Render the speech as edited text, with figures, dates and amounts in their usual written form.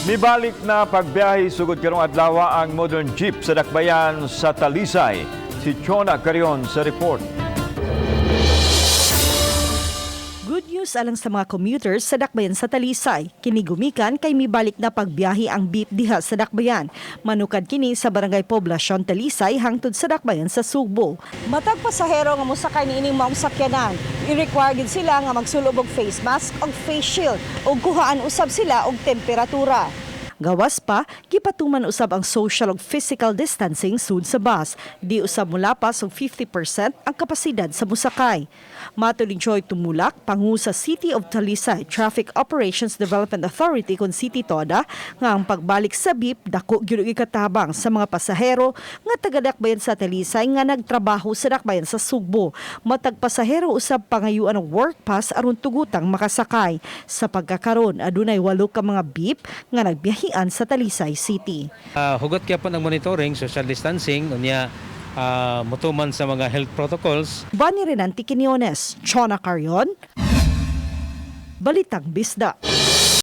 Mibalik na pagbiyahe sugod karong adlaw ang modern jeep sa Dakbayan sa Talisay. Si Chona Carion sa report. Good news alang sa mga commuters sa Dakbayan sa Talisay. Kini gumikan kay mibalik na pagbiyahe ang beep diha sa Dakbayan. Manukad kini sa Barangay Poblacion Talisay hangtod sa Dakbayan sa Sugbo. Matag pasahero nga mosakay niining maong sakyanan, i-require gid sila nga magsulob og face mask og face shield ug kuhaan usab sila og temperatura. Gawas pa, gipatuman usab ang social ug physical distancing sud sa bus. Di usab mulapas og 50% ang kapasidad sa musakay. Matod ni Joy Tumulak, pangu sa City of Talisay Traffic Operations Development Authority kon City TODA, nga ang pagbalik sa BIP dako gyud og ikatabang sa mga pasahero nga taga-Dakbayan sa Talisay nga nagtrabaho sa Dakbayan sa Sugbo. Matag pasahero usab pangayuan og work pass aron tugutang makasakay. Sa pagkakaron, adunay walo ka mga BIP nga nagbiyahian sa Talisay City. Hugot kaya po ng monitoring, social distancing, unya mutuman sa mga health protocols. Bani Renanti Quinones, Chona Carion, Balitang Bisda.